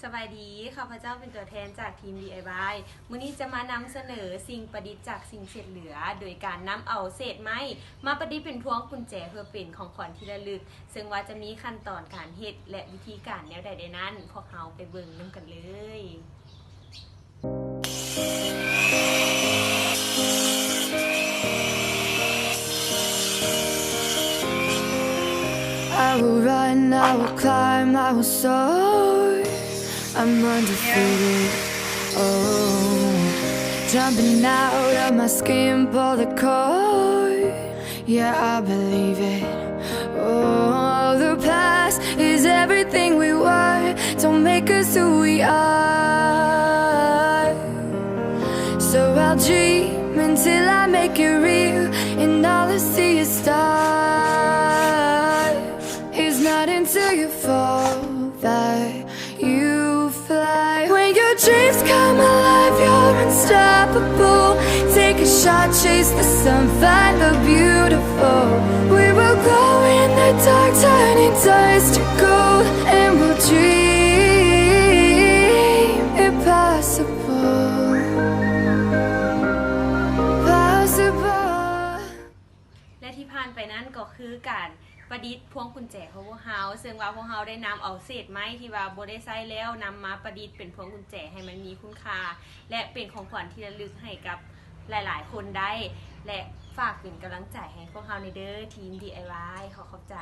ສະບາຍດີ, ຂ້າພະເຈົ້າເປັນຕົວແທນຈາກທີມ ດີໄອວາຍ ມື້ນີ້ຈະມານຳສະເໜີສິ່ງປະດິດຈາກສິ່ງເສດເຫຼືອ ໂດຍການນຳເອົາເສດໄມ້ມາປະດິດເປັນພວງກຸນແຈ ເພື່ອເປັນຂອງຂວັນທີ່ລະລຶກ. ເຊິ່ງວ່າຈະມີຂັ້ນຕອນການເຮັດ ແລະ ວິທີການແນວໃດແດ່ນັ້ນ, ພວກເຮົາໄປເບິ່ງນຳກັນເລີຍ. I will run, I will climb, I will soar. I'm undefeated. Oh, jumping out of my skin, pull the cord. Yeah, I believe it. Oh, the past is everything we were. Don't make us who we are. So I'll dream until I make it real, and all I see is stars. It's not until you fall that you fly. When your dreams come alive, you're unstoppable. Take a shot, chase the sun, find the beautiful. We will glow in the dark, turning dust to gold, and we'll dream impossible. Possible. ແລະ ທີ່ຜ່ານໄປນັ້ນກໍຄືການປະດິດພວງກຸນແຈຂອງພວກເຮົາ, ເຊິ່ງວ່າພວກເຮົາໄດ້ນຳເອົາເສດໄມ້ທີ່ວ່າບໍ່ໄດ້ໃຊ້ແລ້ວ ນຳມາປະດິດເປັນພວງກຸນແຈໃຫ້ມັນມີຄຸນຄ່າ ແລະ ເປັນຂອງຂວັນທີ່ລະລຶກໃຫ້ກັບຫຼາຍໆຄົນໄດ້ ແລະ ຝາກເປັນກຳລັງໃຈໃຫ້ພວກເຮົາແດ່ເດີ ທີມ ດີໄອວາຍ ຂໍຂອບໃຈ.